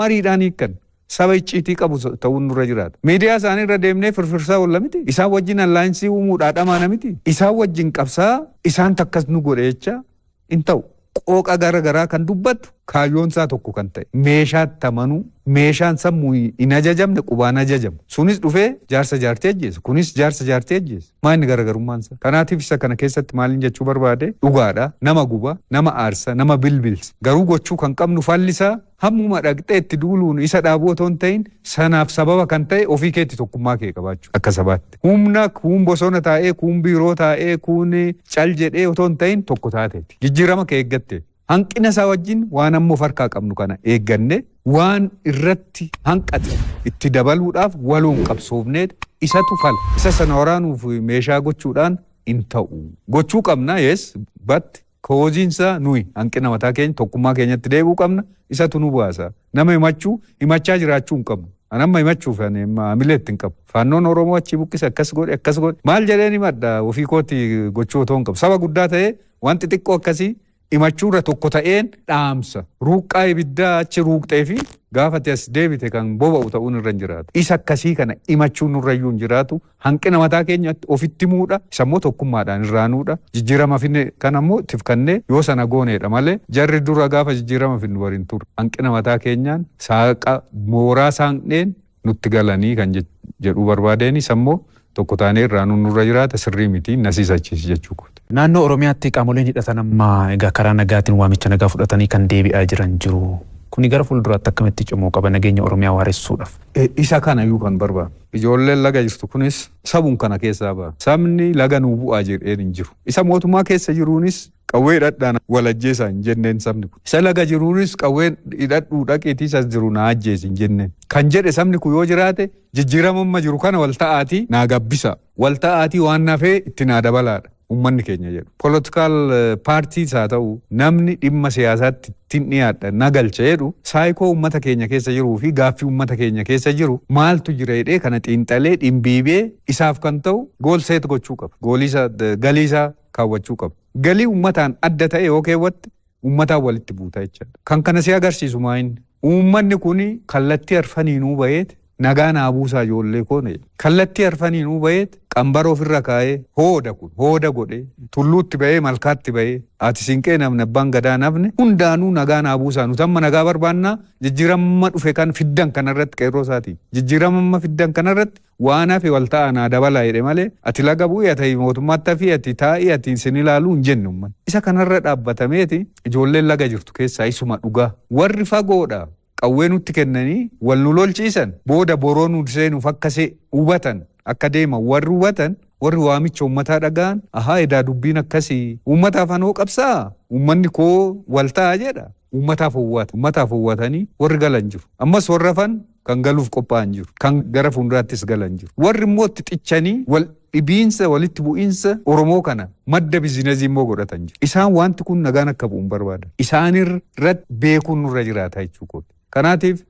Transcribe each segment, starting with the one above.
Mariidhaan hiikkan. Saba icciitii qabu ta'uun nurra jiraata. Miidiyaa isaanii irra deemnee firfirsaa oolla miti. Isaan wajjin alliance uumuudhaa dhamaana miti. Isaan wajjin qabsaa isaan takkas nu godhe jecha hin ta'u. Qooqa gara garaa kan dubbattu kaayyoon isaa tokko kan ta'e meeshaatti amanuu, meeshaan sammuu hin ajajamne qubaan ajajamu. Sunis dhufee jaarsa jaartee ajjeesa, kunis jaarsa jaartee ajjeesa. Maa inni garaagarummaan isaa? Kanaatiif isa kana keessatti maaliin jechuu barbaade, dhugaadha, nama guba, nama aarsa, nama bilbilsa. Garuu gochuu kan qabnu fallisaa hammuma dhaqxee itti duuluun isa dhaabuu otoo hin ta'in, sanaaf sababa kan ta'e ofii keetti tokkummaa kee qabaachuu akka sabaatti. Humna kuun bosona taa'ee, kuun biiroo taa'ee, kuun cal jedhee otoo hin ta'in tokko taateeti. Jijjiirama kee eeggatte. Hanqina isaa wajjin waan ammoo farkaa qabnu kana eegganne, waan irratti hanqate itti dabaluudhaaf waloon qabsoofnee isatu fala. Isa sana waraanuuf meeshaa gochuudhaan hin ta'u. Gochuu qabna, yes, but cause-iinsa nuyi hanqina mataa keenya tokkummaa keenyatti deebi'uu qabna, isatu nu baasa. Nama himachuu himachaa jiraachuu hin qabnu. Ani amma himachuuf ani hamilee itti hin qabu. Faannoon Oromoo achi buqqise, akkas godhe, akkas godhe. Maal jedheen himadha? Ofii kooti gochuu otoo hin qabu. Saba guddaa ta'ee wanti xiqqoo akkasii himachuurra tokko ta'een dhaamsa. Ruuqqaa ibiddaa achi ruuqxee fi gaafa ati as deebite kan boba'u ta'uun irra hin jiraatu. Isa akkasii kana himachuun nurra iyyuu hin jiraatu. Hanqina mataa keenyatti ofitti himuudha. Isa immoo tokkummaadhaan irraanuudha. Jijjiirama finne kana immoo tifkannee yoo sana gooneedha malee jarri dura gaafa jijjiirama finnu waliin turre. Hanqina mataa keenyaan saaqa mooraa saaqneen nutti galanii kan jedhuu barbaadeen, isa immoo tokko taanee irraanuun nurra jiraata, sirrii miti nasiisachiisi jechuu kooti. Naannoo Oromiyaatti qaamoleen hidhatan amma egaa karaa nagaatiin waamicha nagaa fudhatanii kan deebi'aa jiran jiru. Kuni gara fuulduraatti akkamitti cimuu qaba nageenya Oromiyaa waaressuudhaaf? Isa kana iyyuu kan barbaadu. Ijoolleen laga jirtu kunis sabuun kana keessaa ba'a. Sabni laga nuu bu'aa jedheen hin jiru. Isa mootummaa keessa jiruunis qawwee hidhadhaan wal ajjeesaa hin jenneen sabni kun. Isa laga jiruunis qawwee hidhadhuu dhaqiitii isas jiru naa ajjeesi hin jenneen. Kan jedhe sabni kun yoo jiraate, jijjiirama amma jiru kana wal ta'aatii naa gabbisa. Wal ta'aatii waan nafee itti naa dabalaadha. Uummanni keenya jedhu. Political parties haa ta'u, namni dhimma siyaasaatti ittiin dhiyaadha na galcha jedhu, saayikoo uummata keenya keessa jiruu fi gaaffii uummata keenya keessa jiru maaltu jira jedhee kana xiinxalee dhimbiibee isaaf kan ta'u goal set gochuu qaba. Goal-iisa galiisaa kaawwachuu qaba. Galii uummataan adda ta'e yoo keewwatte uummataan walitti buuta jechaadha. Kan kana si agarsiisu maayinni? Uummanni kun kallattii arfaniinuu baheet nagaa naa buusaa ijoollee koo. Kallattii arfaniinuu baheet qambara ofirra kaa'ee, hooda kun hooda godhee, tulluutti bahee, malkaatti bahee, ati siinqee namni, abbaan gadaa nafne hundaanuu nagaa naa buusaa, nuti amma nagaa barbaannaa, jijjiirama dhufe kan fiddan kanarratti, qeerroo isaatii jijjiirama fiddan kanarratti waan hafe wal ta'a naa dabalaa jedhe malee ati laga bu'ii, ati mootummaatti hafi, ati taa'ii, ati isin ilaaluu hin jenne uummanni. Isa kanarra dhaabbatameeti ijoolleen laga jirtu keessaa isuma dhugaa. Warri fagoodha qawwee nutti kennanii wal nu lolchiisan booda boroo nu seenuuf akka hubatan, akka deeman warri hubatan, warri waamicha uummataa dhaga'an, ahaa, edaa dubbiin akkasii, uummataaf anoo qabsaa, uummanni koo wal ta'a jedha, uummataaf owwaata, uummataaf owwatanii warri galan jiru. Ammas warra hafan kan galuuf qophaa'an jiru, kan gara fuulduraattis galan jiru. Warri immoo itti xichanii wal dhibiinsa, walitti bu'iinsa Oromoo kana madda business immoo godhatan jiru. Isaan wanti kun nagaan akka bu'u hin barbaadan. Isaan irratti beekuun nurra jiraata jechuu kooti. Kanaatiif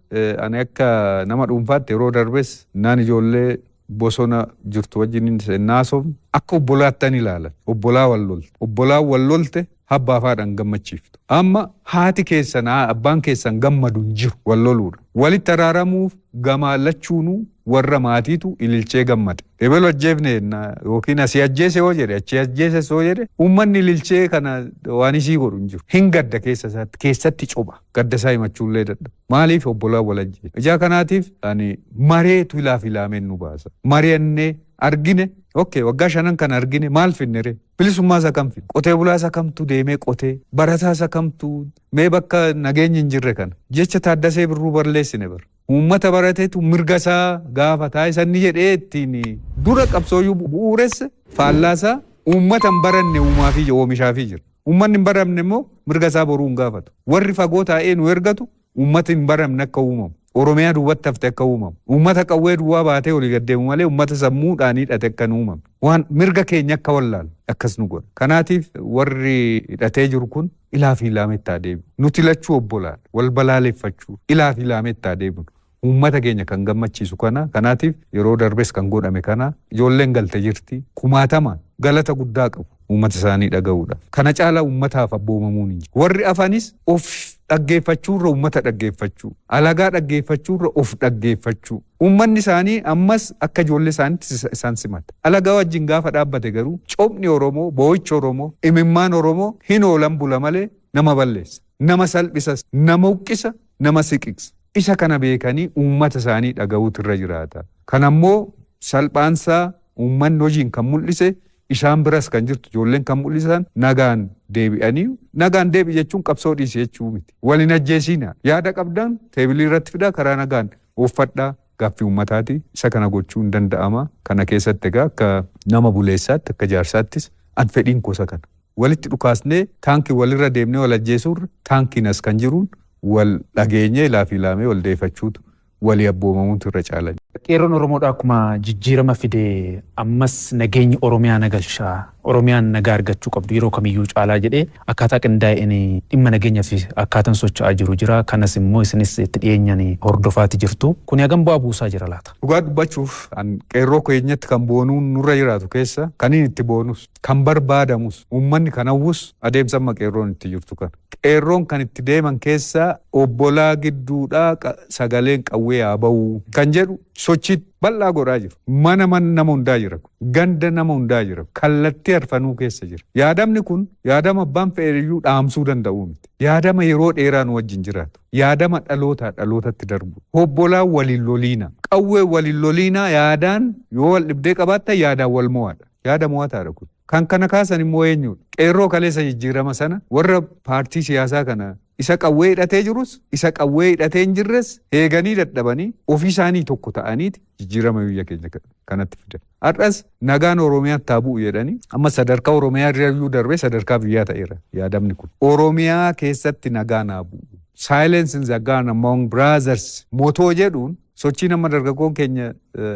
ani akka nama dhuunfaatti yeroo darbes naan ijoollee bosona jirtu wajjin naasofnu akka obbolaattan ilaalan. Obbolaa wal lolte. Obbolaan wal lolte abbaa faadhaan gammachiiftu. Amma haati keessan, abbaan keessan gammadu hin jiru wal loluudha. Walitti araaramuuf gamaa lachuunuu warra maatiitu ililchee gammade. Ebelu ajjeefne yookiin asii ajjeese yoo jedhe, achii ajjeese yoo jedhe, uummanni ililchee kana waan isii godhu hin jiru. Hin gadda keessa isaatti, keessatti coba, gadda isaa himachuullee dadhaba. Maaliif? Obbolaan wal ajjeese. Ijaa kanaatiif ani mareetu ilaaf ilaameen nu baasa. Mari'annee argine, okay, waggaa 5n kana argine, maal finne ree? Bilisummaa isa kam finne? Qotee bulaa isa kamtu deemee qotee? Barataa isa kamtu mee bakka nageenyi hin jirre kana? Jecha Taaddasee Birruu barleessine bara. Uummata barateetu mirga isaa gaafataa isa inni jedhee ittiin dura qabsooyyuu bu'uuresse, faallaasaa uummata hin baranne uumaa fi oomishaafii jira. Uummanni hin baramne immoo mirga isaa boruu hin gaafatu. Warri fagoo taa'ee nu ergatu uummata hin baramne akka uumamu. Oromiyaa duubatti hafte akka uumamu. Uummata qawwee duwwaa baatee olii gad deemu malee uummata sammuudhaan hidhate akka hin uumamne. Waan mirga keenya akka wallaalu akkas nu godha. Kanaatiif warri hidhatee jiru kun ilaa fi ilaametti haa deebi'u. Nuti lachuu obbolaadha. Wal balaaleffachuu ilaa fi ilaametti haa deebinu. Uummata keenya kan gammachiisu kana. Kanaatiif yeroo darbes kan godhame kana, ijoolleen galte jirti. Kumaatamaan galata guddaa qabu. Uummata isaanii dhaga'uudha. Kana caalaa uummataaf abboomamuun hin jiru. Warri afanis of dhaggeeffachuurra uummata dhaggeeffachuu, alagaa dhaggeeffachuurra of dhaggeeffachuu. Uummanni isaanii ammas akka ijoollee isaaniitti isaan simata. Alagaa wajjin gaafa dhaabbate garuu coomni Oromoo, boo'ichi Oromoo, imimmaan Oromoo hin oolan bula malee nama balleessa. Nama salphisas, nama uqqisa, nama siqiqsa. Isa kana beekanii uummata isaanii dhaga'uutu irra jiraata. Kanammoo salphaansaa uummanni hojiin kan mul'ise isaan biras kan jirtu ijoolleen kan mul'isan nagaan deebi'anii nagaan deebi jechuun qabsoo dhiise jechuu miti. Waliin ajjeesiina yaada qabdan teebilii irratti fidaa karaa nagaan uffadhaa gaaffii uummataati. Isa kana gochuu hin danda'ama. Kana keessatti egaa akka nama buleessaatti akka jaarsaattis an fedhiin gosa kana. Walitti dhukaasnee taankii walirra deemnee wal ajjeesuurra taankiin as kan jiruun wal dhageenyee ilaa fi ilaamee wal deeffachuutu walii abboomamuutu irra caala. Qeerroon Oromoodhaa akkuma jijjiirama fidee ammas nageenyi Oromiyaa nagalchaa Oromiyaan nagaa argachuu qabdu yeroo kamiyyuu caalaa jedhee akkaataa qindaa'een dhimma nageenyaa fi akkaataan socho'aa jiru jira. Kanas immoo isinis itti dhiyeenyaan hordofaati jirtu. Kuni hagam bu'aa buusaa jira laata? Dhugaa dubbachuuf an qeerroo keenyatti kan boonuun nurra jiraatu keessa kan inni itti boonus kan barbaadamus uummanni kan hawwus adeemsa amma qeerroon itti jirtu kana. Qeerroon kan itti deeman keessa obbolaa gidduudhaa sagaleen qawwee haa ba'u kan jedhu sochii bal'aa godhaa jiru. Mana nama hundaa jira. Ganda nama hundaa jira. Kallattii arfanuu keessa jira. Yaadamni kun yaadama abbaan fe'eeyyuu dhaamsuu danda'u miti. Yaadama yeroo dheeraa nu wajjin jiraatu. Yaadama dhalootaa dhalootatti darbu. Obbolaa waliin loliina. Qawwee waliin loliina yaadaan yoo wal dhibdee qabaatta yaadaan wal mo'aadha. Yaada mo'ataadha kun. Kan kana kaasan immoo eenyudha? Qeerroo kaleessa jijjiirama sana warra paartii siyaasaa kana isa qawwee hidhatee jirus isa qawwee hidhatee hin jirres eeganii dadhabanii ofii isaanii tokko ta'aniiti jijjiirama biyya keenya kanatti fidan. Har'as nagaan Oromiyaatti haa bu'u jedhanii amma sadarkaa Oromiyaa irrayyuu darbee sadarkaa biyyaa ta'eera yaadamni kun. Oromiyaa keessatti nagaan haa bu'u. Silence in the gun among brothers motoo jedhuun sochii nama dargaggoon keenya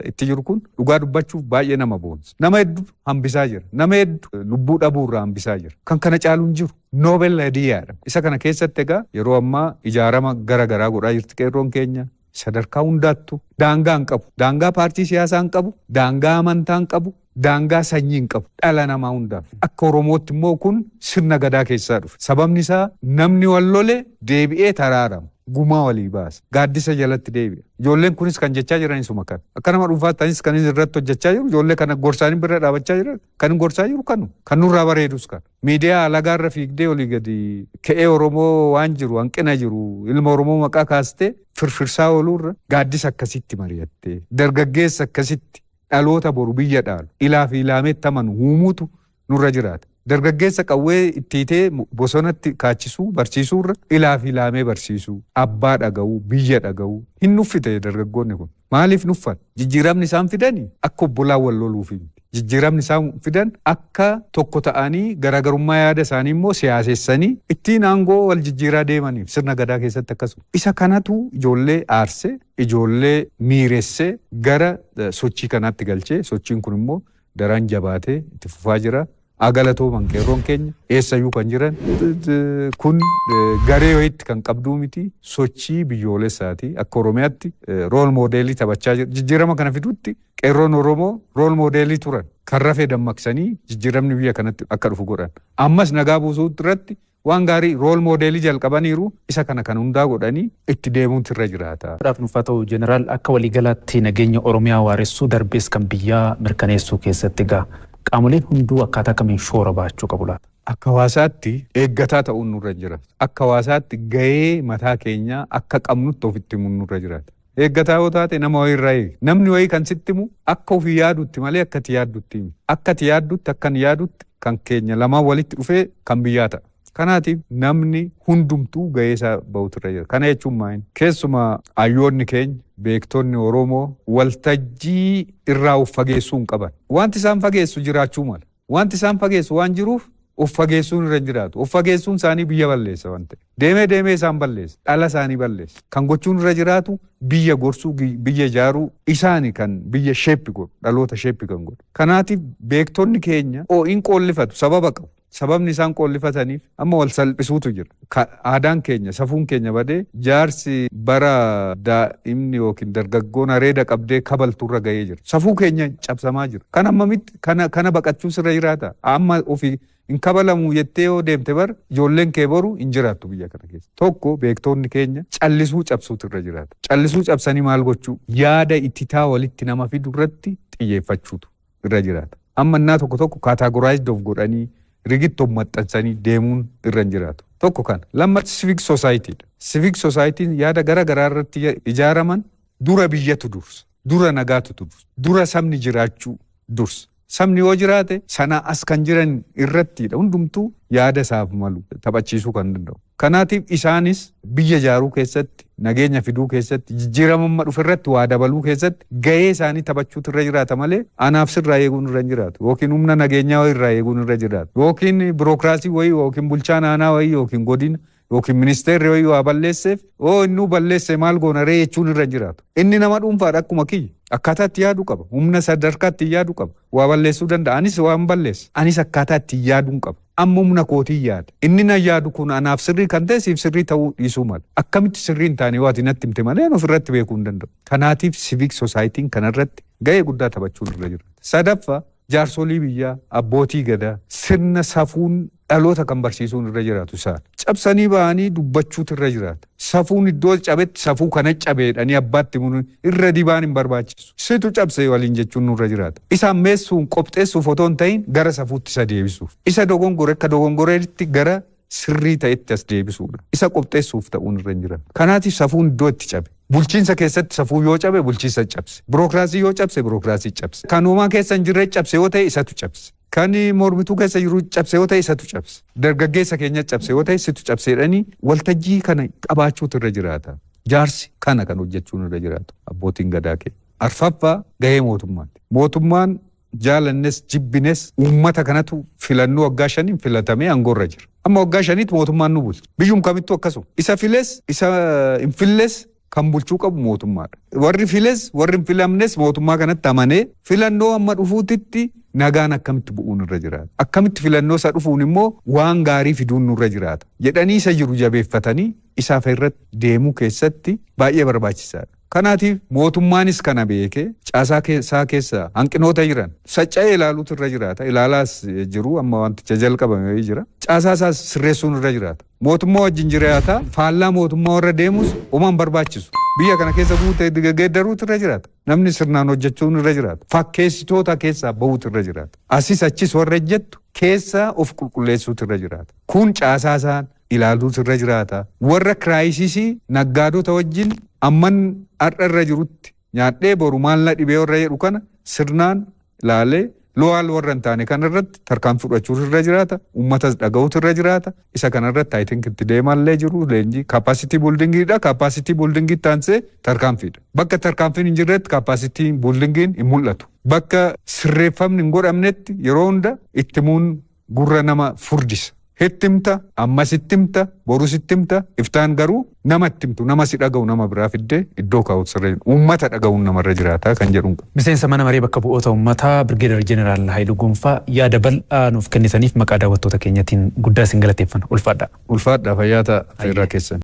itti jiru kun dhugaa dubbachuuf baay'ee nama boonsa. Nama hedduu hambisaa jira. Nama hedduu lubbuu dhabuurraa hambisaa jira. Kan kana caalu hin jiru. Noobel hadiyaadha. Isa kana keessatti egaa yeroo ammaa ijaarama gara garaa godhaa jirti qeerroon keenya. Sadarkaa hundaattu daangaa hin qabu. Daangaa paartii siyaasaa hin qabu. Daangaa amantaa hin qabu. Daangaa sanyii hin qabu. Dhala namaa hundaaf. Akka Oromootti immoo kun sirna gadaa keessaa dhufe. Sababni isaa namni wal lole deebi'ee taraarama. Gumaa walii baasa. Gaaddisa jalatti deebi'a. Ijoolleen kunis kan jechaa jiran isuma kana. Akka nama dhuunfaatti kan inni irratti hojjechaa jiru ijoollee kana gorsaanii bira dhaabachaa jiran kan gorsaa jiru kanu. Kan nurraa bareedus kana. Miidiyaa alagaarra fiigdee olii gadi ka'ee Oromoo waan jiru hanqina jiru ilma Oromoo maqaa kaastee firfirsaa ooluurra gaaddisa akkasitti mari'attee dargaggeessa akkasitti dhaloota boru biyya dhaalu ilaa fi ilaametti amanu uumuutu nurra jiraata. Dargaggeessa qawwee itti hiitee bosonatti kaachisuu barsiisuurra ilaa fi ilaamee barsiisuu abbaa dhaga'uu biyya dhaga'uu hin nuffite dargaggoonni kun. Maaliif nuffan? Jijjiiramni isaan fidanii akka obbolaa wal loluufi miti. Jijjiiramni isaan fidan akka tokko ta'anii garaagarummaa yaada isaanii immoo siyaasessanii ittiin aangoo wal jijjiiraa deemaniif sirna gadaa keessatti akkasuma. Isa kanatu ijoollee aarsee ijoollee miiressee gara sochii kanaatti galchee sochiin kun immoo daran jabaatee itti fufaa jira. Agalatooman qeerroon keenya eessayyuu kan jiran kun garee wayiitti kan qabduu miti sochii biyyoolessaati akka Oromiyaatti role modelii taphachaa jira. Jijjiirama kana fiduutti qeerroon Oromoo role modelii turan kan rafee dammaqsanii jijjiiramni biyya kanatti akka dhufu godhan. Ammas nagaa buusuu irratti waan gaarii role modelii jalqabaniiru isa kana kan hundaa godhanii itti deemuutu irra jiraata. Dhaaf nuuf haa ta'u jeneraal akka waliigalaatti nageenya Oromiyaa waaressuu darbees kan biyyaa mirkaneessuu keessatti egaa qaamoleen hunduu akkaataa kamiin shoora baachuu qabu laata? Akka hawaasaatti eeggataa ta'uun nurra jira. Akka hawaasaatti gahee mataa keenyaa akka qabnutti ofitti himuun nurra jiraata. Eeggataa yoo taate nama wayii irraa eegi. Namni wayii kan sitti himu akka ofii yaadutti malee akka ati yaaddutti himi. Akka ati yaaddutti akka ani yaadutti kan keenya lamaan walitti dhufee kan biyyaa ta'a. Kanaatiif namni hundumtuu gahee isaa bahutu irra jira. Kana jechuun maali? Keessumaa hayyoonni keenya beektonni Oromoo waltajjii irraa of fageessuu hin qaban. Wanti isaan fageessu jiraachuu mala. Wanti isaan fageessu waan jiruuf of fageessuun irra hin jiraatu. Of fageessuun isaanii biyya balleessa waan ta'eef. Deemee deemee isaan balleessa. Dhala isaanii balleessa. Kan gochuun irra jiraatu biyya gorsuu, biyya ijaaruu isaani kan biyya shape godhu, dhaloota shape kan godhu. Kanaatiif beektonni keenya hin qoollifatu sababa qabu. Sababni isaan qoollifataniif amma wal salphisuutu jira. Aadaan keenya, safuun keenya badee jaarsi bara daa'imni yookiin dargaggoon areeda qabdee kabalturra gahee jira. Safuu keenya cabsamaa jira. Kan ammamitti kana baqachuu sirra jiraata. Amma ofii hin kabalamu jettee yoo deemte bar ijoolleen kee boru hin jiraattu biyya kana keessa. Tokko, beektoonni keenya callisuu cabsuutu irra jiraata. Callisuu cabsanii maal gochuu? Yaada ittitaa walitti nama fidu irratti xiyyeeffachuutu irra jiraata. Amma innaa tokko tokko categorized of godhanii rigitti of maxxansanii deemuun irra hin jiraatu. Tokko kana. Lammata, civic society dha. Civic society n yaada gara garaa irratti ijaaraman dura biyyatu dursa. Dura nagaatu dursa. Dura sabni jiraachuu dursa. Sabni yoo jiraate sana as kan jiran irrattidha hundumtuu yaada isaaf malu taphachiisuu kan danda'u. Kanaatiif isaanis biyya ijaaruu keessatti, nageenya fiduu keessatti, jijjiirama amma dhufe irratti waa dabaluu keessatti gahee isaanii taphachuutu irra jiraata malee anaaf sirraa eeguun irra hin jiraatu, yookiin humna nageenyaa wayii irraa eeguun irra jiraatu, yookiin birookiraasii wayii, yookiin bulchaan aanaa wayii, yookiin godina, yookiin ministeerri wayii waa balleesseef oo innuu balleesse maal goona ree jechuun irra hin jiraatu. Inni nama dhuunfaadha akkuma kiyya. Akkaataa itti yaaduu qaba. Humna sadarkaa itti yaaduu qaba. Waa balleessuu danda'a. Anis waan balleessa. Anis akkaataa itti yaaduun qaba. Amma humna kootiin yaada. Inni na yaadu kun anaaf sirrii kan ta'e siif sirrii ta'uu dhiisuu mala. Akkamitti sirrii hin taane waati natti himte malee ofirratti beekuu hin danda'u. Kanaatiif civic society n kanarratti gahee guddaa taphachuun irra jira. Sadaffaa, jaarsolii biyyaa, abbootii gadaa, sirna safuun dhaloota kan barsiisuun irra jiraatu isaan. Cabsanii ba'anii dubbachuutu irra jiraata. Safuun iddoo cabetti safuu kana cabeedhanii abbaatti himuun irra dibaan hin barbaachisu. Situ cabsee waliin jechuun nurra jiraata. Isaan meessuun qopheessuuf otoo hin ta'in gara safuutti isa deebisuuf. Isa dogongore akka dogongoreetti gara sirrii ta'etti as deebisuudha. Isa qopheessuuf ta'uun irra hin jiraatu. Kanaatiif safuun iddoo itti cabe. Bulchiinsa keessatti safuu yoo cabe bulchiinsa cabse. Birookiraasii yoo cabse birookiraasii cabse. Kan uumaa keessa hin jirre cabse yoo ta'e isatu cabse. Kan mormituu keessa jiru cabse yoo ta'e isatu cabse. Dargaggeessa keenya cabse yoo ta'e situ cabseedhanii waltajjii kana qabaachuutu irra jiraata. Jaarsi kana kan hojjechuun irra jiraatu abbootiin gadaa keenya. Arfaffaa, gahee mootummaati. Mootummaan jaalannes jibbines uummata kanatu filannoo waggaa 5n filatamee aangoorra jira. Amma waggaa 5tti mootummaan nu bulcha. Biyyum kamittuu akkasuma. Isa files isa hin filles kan bulchuu qabu mootummaadha. Warri files warri hin filamnes mootummaa kanatti amanee filannoo amma dhufuutitti nagaan akkamitti bu'uun irra jiraata. Akkamitti filannoo isa dhufuun immoo waan gaarii fiduun nurra jiraata. Jedhanii isa jiru jabeeffatanii isaaf irratti deemuu keessatti baay'ee barbaachisaadha. Kanaatiif mootummaanis kana beekee caasaa isaa keessa hanqinoota jiran sacca'ee ilaaluutu irra jiraata. Ilaalaas jiru, amma wanticha jalqabame jira. Caasaa isaas sirreessuun irra jiraata. Mootummaa wajjin jiraata, faallaa mootummaa warra deemus homaan barbaachisu. Biyya kana keessa guutee geeddaruutu irra jiraata. Namni sirnaan hojjechuun irra jiraata. Fakkeessitoota keessaa bahuutu irra jiraata. Asis achis warra ejjettu keessaa of qulqulleessuutu irra jiraata. Kun caasaa isaan ilaaluutu irra jiraata. Warra crisis naggaadota wajjin amman har'a irra jirutti nyaadhee boru maal na dhibee warra jedhu kana sirnaan ilaalee loyal warra hin taane kanarratti tarkaanfii fudhachuutu irra jiraata. Uummatas dhaga'uutu irra jiraata. Isa kanarratti I think itti deemallee jiru leenjii capacity building iidha. Capacity building ii taansee tarkaanfiidha. Bakka tarkaanfiin hin jirretti capacity building iin hin mul'atu. Bakka sirreeffamni hin godhamnetti yeroo hunda itti himuun gurra nama furdisa. Itti himta, ammas itti himta, borus itti himta, iftaan garuu nama itti himtu, nama si dhaga'u nama biraa fiddee iddoo kaa'utu sirra, uummata dhaga'uun namarra jiraata kan jedhuun qaba. Miseensa mana maree bakka bu'oota uummataa Birgeedar Jeneraal Haayiluu Gonfaa, yaada bal'aa nuuf kennitaniif maqaa daawwattoota keenyatiin guddaa isin galateeffanna. Ulfaadhaa. Ulfaadhaa, fayyaa ta'a irraa keessan.